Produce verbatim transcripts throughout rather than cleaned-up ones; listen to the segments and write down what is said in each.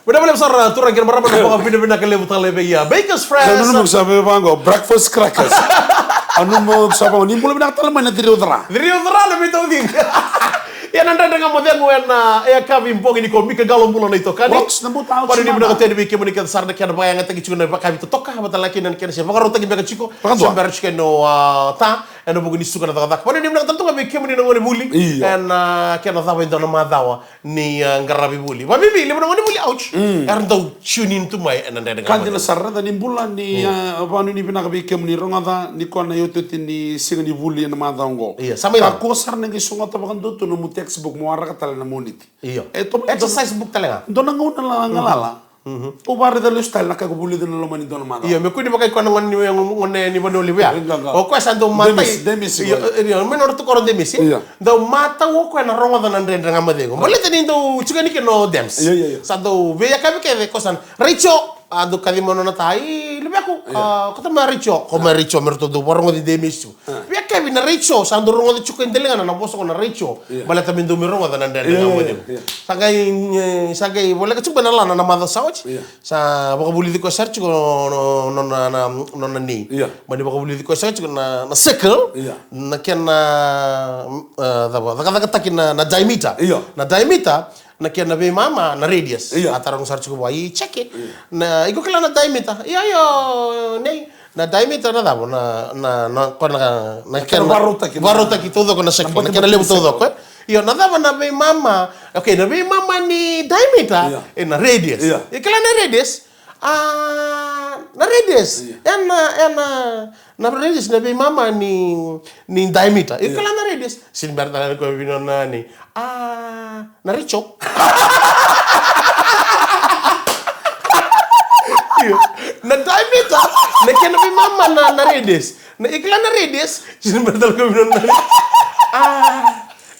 Vinaka vakalevu sara turaga kei na marama na vakavinavinaka levu tale vei a Bakers Fresh. Au nanuma sa vei vaqo, breakfast crackers. Au nanuma sa vaqo, ni bula vinaka tale mai na Ciriu Cara. Ciriu Cara na veitaucini. Ia na Dredre Ga Mo Cegu ena yakavi bogi nikua, Mika Qalo Bula na itokani. Rocks na buta, Ouch Mama. Ni vinaka tale vei kemuni kece sara na kena vakayagataki tiko na yakavi totoka, vata laki na kena se vakarautaki beka tiko. Vakadua. Se bera tiko ena, ah, ta, ena vuku ni suka na cakacaka. Vata ni vinaka tale toka vei kemuni na gonevuli. Io. Ena, ah, kena cava e dua na macawa ni, ah, qaravi vuli. Vabibi, levu na gonevuli, ouch. Mm. Era dau tune in tu mai ena Dredre Ga Mo Cegu. Ka dina sara, raica ni bula ni, mm, ah, vanuinui vinaka vei kemuni rogoca, nikua na iotioti ni siga ni vuli ena macawa oqo. Ia, sa mai cava? Kakua sara ni qai sogota vakadua tu nomu textbook mo waraka tale na Moniti. Io. E, to-, exercise book tale ga. Dua na gauna la, mm, galala. Mhm. Au vakaraica lesu tale na ka ko vulica na loma ni dua na macawa. Io, me kua ni vaka i koya na gone ni, gone ni Vanua Levu ya. Io, io. O koya sa dau matai. Demis, Demis, io, io. Io, mai na nodratou koro Demis, e? Io. Dau matau o koya na rogoca na Dredre Ga Mo Cegu. Baleta ni dau tiko yani kina o Demis. Io, io, io. Sa dau veiyakavi kece, ko sa na, Raicho, a dau kaci mai nona ta, i, luveku, io, a, kauta mai Raicho. Ko mai Raicho, me ratou dau vakarogoci Demis. Ah. Via kevi na Raicho, sa dau rogoca tiko e daligana na vosa ko na Raicho. Io. Baleta me dau mai rogoca na Dredre Ga Mo Cegu. Io, io, io. Sa qai, e, sa qai voleka tiko mai na lana na macawa sa oti. Io. Sa vakavulici koya sara tiko no, no, nona, na, nona nei. Io. Mani vakavulici koya sara tiko na, na circle. Io. Na kena, e, cava, cakacakataki na, na diameter. Io. Na diameter, na kena veimama, na radius. Io. A taroga sara tiko vua, i check e. Io. Na, iko kila na diameter. Io, io, nei. Na diameter na cava, na, na, na, ko na, na kena, kena vakarautaki, na vakarautaki taucoko na circle, na kena levu taucoko, e? Io, na cava na veimama, okay, na veimama ni diameter, io, e na radius. Io. E kila na radius? A, na radius, io, e na, e na, na radius na veimama ni, ni diameter. E, io, kila na radius? Sini bera tale ko vinona ni. A, na Raicho. Io. Na diameter, na kena veimama na, na radius. Na ikila na radius, sini bera tale ko vinona ni. A,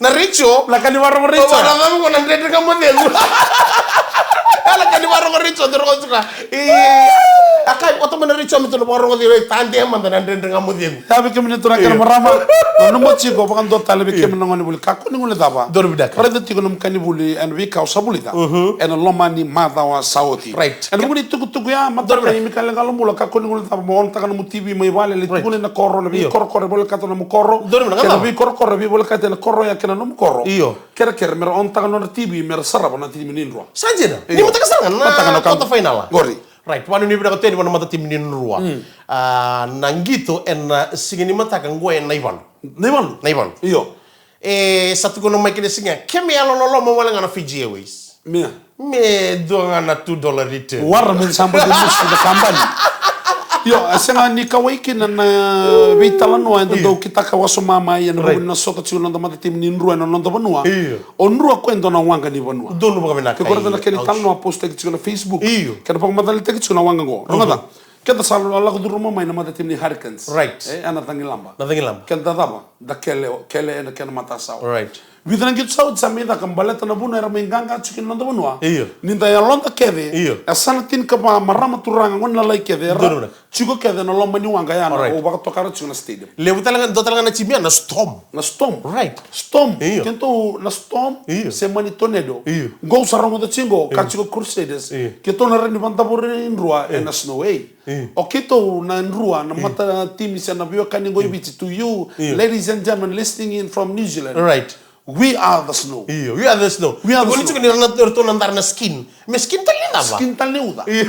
na Raicho. Lako ni vakarogo Raicho. O, na cava ko na Dredre Ga Mo Cegu. E, lako ni vakarogo Raicho, dou rogo tiko. E, a kai, o tama na Raicho me tou na vakarogo tiko, e, tade mada na Dredre Ga Mo Cegu. Ia vei kemuni turaga kei na marama, nanuma tiko vakadua tale vei kemuni na gonevuli. Kakua ni guilecava. Donu vinaka. Raica tiko nomu ka ni vuli ena veika o sa vulica. Mhm. Ena loma ni macawa sa oti. Right. Ena vuku ni tukutuku ya, mataka i Mikaele Qalobula, kakua ni guilecava mo onotaka nomu T V mai vale, lai tukuna na koro, na veikorokoro e volekata nomu koro. Donu vinaka. Kei na veikorokoro e veivolekata ena koro ya kei na nomu koro. Io. Kerekere mera onotaka nodra T V, mera sarava na timi ni Drua. Sa dina. Io. Ni mataka sara ga na quarter final. Qori. Right, vanuinui vinaka tu yani vua na matatimi ni Drua. Mm. A, na qito ena, a, siga ni mataka qo e Naivalu. Naivalu? Naivalu. Io. E, sa tukuna mai kina siga, ke me yalololoma wale ga na Fiji Airways. Me? Me dua ga na two dollar return. Wara me sa bau musu na kabani. Io, a sega ni kauwai kina na veitalanoa eda dau kitaka wasoma mai ena vuku ni na sota tiko na noda matatimi ni Drua ena noda vanua. Io. O Drua ko e dua na waqa ni vanua. Donu vakavinaka. Ke ko raica na kena italanoa postaki tiko na Facebook. Io. Kena vakamacalitaki tiko na waqa qo. Rogoca. Mhm. Keda sa lako curuma mai na matatimi ni Hurricanes. Right. E, ena cagilaba. Na cagilaba. Keda cava? Da kele, kele ena kena matasawa. Right. Vica na qito sa oti sa mai caka baleta na vuna era mai qaqa tiko kina na noda vanua. Io. Ni da yaloda kece. Io. E sa na tinikava marama, turaga, gone lalai kece era tiko kece ena loma ni waqa ya na, right, au vakatokara tiko na stadium. Levu tale ga, dua tale ga na timi ya na Storm. Na Storm. Right. Storm. Io. Keitou na Storm, io, se mani Tornado. Io. Qo au sa rogoca tiko qo, ka tiko Crusaders. Io. Keitou na rawa ni vadavori Drua, io, ena snow, e. Io. O keitou na Drua, na, io, matatimi se na veiwekani qo i Viti, to you, io, ladies and gentlemen listening in from New Zealand. Right. We are the snow. Io, we are the snow. We are the snow. Ko ni tiko ni ra na, ratou na dara na skin. Me skin tale ni cava? Skin tale ni uca. Io.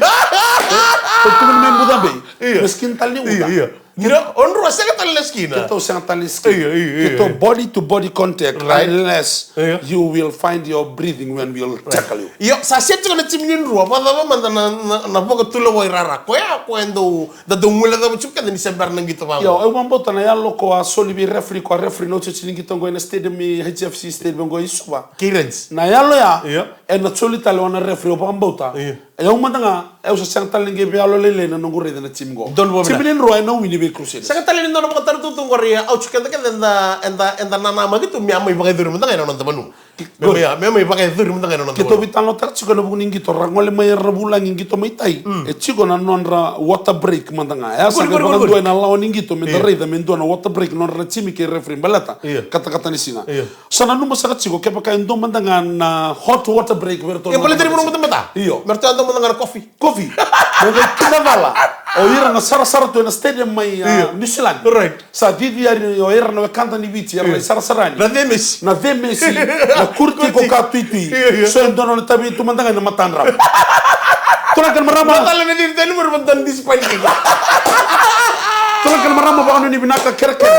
Ko tukuni me buca bei. Io. Me skin tale ni uca. Io, io. Io, o Drua sega tale na skin, a? Keitou sega tale ni skin. Io, io, io, io. Keitou body to body contact, right, unless, io, you will find your breathing when we'll, right, tackle you. Io, sa seti tiko na timi ni Drua, vakacava mada na, na, na vakatulewa i rara. Koya, koya dau, da dau guilecava tiko keda ni se bera na qito vaqo. Io, au vakabauta na yalo ko a soli vei referee, ko a referee na iotioti ni qito qo ena stadium i H F C stadium qo i Suva. Kei Reds. Na yalo ya, io, ena soli tale vua na referee, au vakabauta. Io. E au mada ga, e au sa sega tale ni qai veiyalo lailai na noqu raica na timi qo. Donu vakavinaka. Timi ni Drua ena wini vei Crusaders. Sega tale ni dua na vakatarogi tu qori, e, au tiko keda kece eda, eda, eda nanamaki tu me a mai vakayacori mada ga ena noda vanua. Me mai, me mai vakayacori mada ga ena noda. Keitou veitalanoataka tiko ena vuku ni qito, ra gole mai era na vulagi qito mai tai. E tiko na nodra water break mada ga. E a sa qori, qori, qori, qori. Vakadua ena lawa ni qito me da raica me dua na water break nodra na jimi kei referee baleta katakata ni siga. Sa nanuma saka tiko kevaka e dua mada ga na hot water break vei iratou. Io, baleta ni vuna mada mada. Io. Me ratou yadua mada ga na coffee. Coffee. Mo qai kidacala o ira na sarasara tu ena stadium mai, a, New Zealand. Right. Sa cici yani o ira na wekada ni Viti, era na sarasara yani. Na cemesi. Na cemesi, na kurti ko ka tuitui. Io, io. So e dua na nona tavi tu mada ga ena matadrava. Turaga kei na marama. Matala na cici tani mara mada na disappoint. Turaga kei na marama, vakanuinui vinaka, kerekere.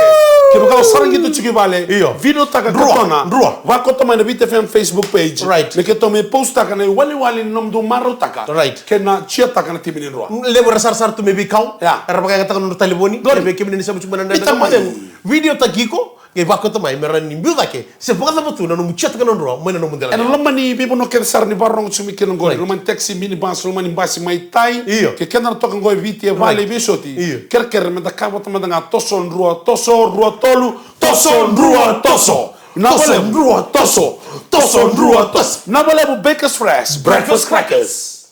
Kevaka o sara qito tiko i vale. Io. Video taka, katona. Drua. Vakoto mai na Viti F M Facebook page. Right. Me keitou mai post taka na iwaliwali ni nomudou marautaka. Right. Kei na cheer taka na timi ni Drua. Levu era sarasara tu me veikau. Ia. Era vakayagataka na nodra talevoni. Qori. Ia, vei kemuni ni sa musu mai na, na, na, video taki iko, qai vakoto mai me rawa ni biu cake se vakacava tu na nomu cheer taka na Drua mai na nomu dela. Ena loma ni veivanua kece sara ni vakarorogo tiko mai kina qori. Right. Loma ni taxi, minibus, loma ni basi mai tai. Io. Kei keda na toka qo e Viti e vale, right, i veisoti. Io. Kerekere me da kaya vata mada ga toso, drua, toso, rua, tolu, toso, drua, toso. Na toso, vale. Drua, toso, toso, drua, toso. Na vale, Bakers Fresh breakfast crackers.